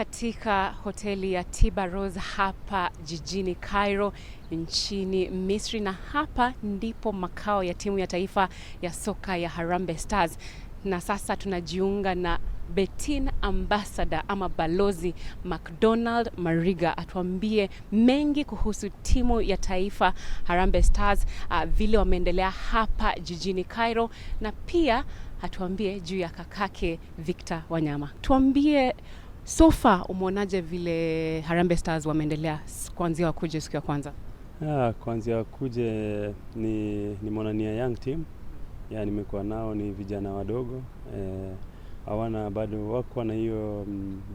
Katika hoteli ya Tiba Rose hapa jijini Cairo nchini Misri, na hapa ndipo makao ya timu ya taifa ya soka ya Harambee Stars. Na sasa tunajiunga na Betin Ambassador ama Balozi McDonald Mariga atuambie mengi kuhusu timu ya taifa Harambee Stars, vile wameendelea hapa jijini Cairo, na pia atuambie juu ya kakake Victor Wanyama. Tuambie, so far umeonaje vile Harambee Stars wameendelea kuanzia wakuje siku ya kwanza? Yeah, kuanzia wakuje ni nimeona ni a young team. Yeah, nimekuwa nao, ni vijana wadogo, hawana bado wako na hiyo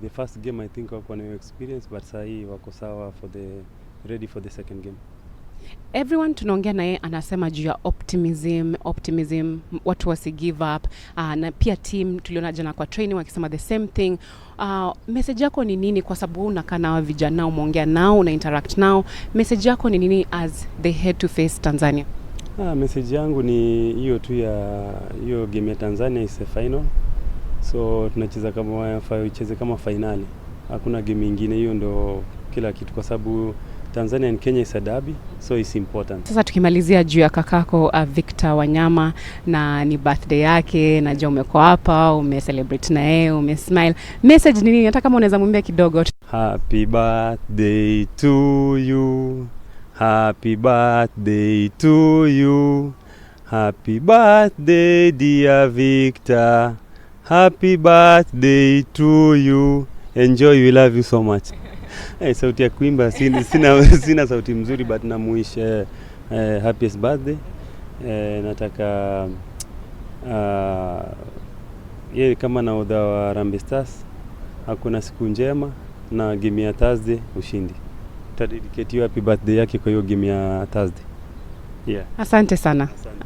the first game I think wako na hiyo experience, but saa hii wako sawa for the ready for the second game. Everyone tunaongea naye anasema juu ya optimism, optimism, watu wasi give up. Na pia team tuliona jana kwa training wakisema the same thing. Message yako ni nini, kwa sababu unakaa nao vijana, umeongea nao, una interact nao, message yako ni nini as they head to face Tanzania? Ah, message yangu ni hiyo tu ya hiyo game ya Tanzania is a final. So tunacheza kama icheze kama finali. Hakuna game ingine, hiyo ndo kila kitu, kwa sababu Tanzania and Kenya is a derby, so it's important. Sasa tukimalizia juu ya kakako Victor Wanyama, na ni birthday yake, najua umekuwa hapa, umecelebrate na yeye, umesmile. Message ni nini? Hata kama unaweza mwambia kidogo. Happy birthday to you. Happy birthday to you. Happy birthday, dear Victor. Happy birthday to you. Enjoy, we love you so much. Hey, sauti ya kuimba sina sauti mzuri, but namuwish happiest birthday. Nataka yeye kama nahodha wa Harambee Stars hakuna siku njema na game ya Thursday ushindi. Tutadedicate hiyo happy birthday yake kwa hiyo game ya Thursday. Yeah. Asante sana. Asante.